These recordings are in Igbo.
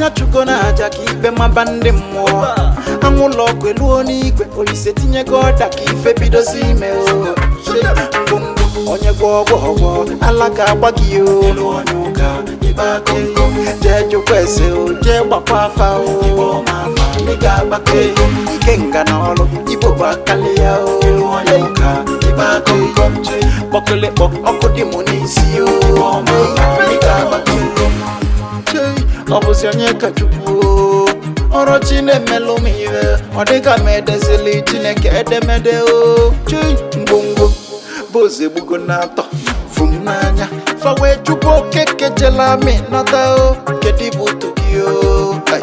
Anya chụgo na aja ka ikpe maba ndị mmụọ. Anwụlọ ọkụ eluo n'igwe, Olise tinyego ọda ka ife bidozi ime o. Ngwongwo onye gwọ ọgwọ ọgwọ, ala ga-agba gị o. Elu onye ụka ịba komkom. Jee jụkwa ese o, jee gbakwa afa o. Igbo ma afa, ị ga-agba komkom. Ike nga na ọlụ Igbo bụ akali ya o. Elu onye ụka ịba komkom. Kpọkịlịkpọ ọkụ dị mụ n'isi o. Igbo ma afa, ị ga-agba komkom. Chei, ọ bụzi onye ka Chukwu o? Ọrụ chi na-emelụ m ihe ọ dịka m edezili Chineke edemede o. Chei, ngwongwo bụ egbugo na-atọ fụ m n'anya, fawe chukwu okeke jela mi nọta o. Kedu ibu utu gị o? Ai,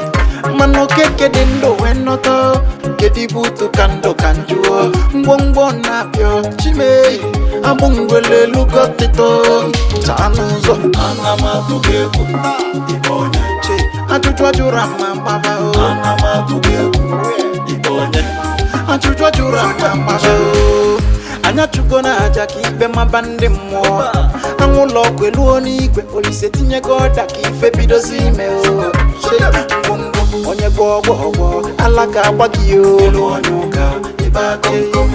mmanụ okeke dị ndụ wee nọta o. Kedu ibu utu ka ndụ ka njụọ ngwongwo na-apịọ chimei agbụ ngwele elugo tito taa n'ụzọ. Ana m atụ gị egwu, ịbụ onye. Che, ajụjụ ajụrụ ama mgbaba o. Ana m atụ gị egwu, ịbụ onye. Ajụjụ ajụrụ ama mgbaba o. Anya chụgo na aja ka ikpe maba ndị mmụọ. Anwụlọ ọkụ eluo n'igwe, Olise tinyego ọda ka ife bidozi ime o. Che, ngwongwo onye gwọ ọgwọ ọgwọ, ala ga-agba gị o. Elu onye ụka ịba komkom.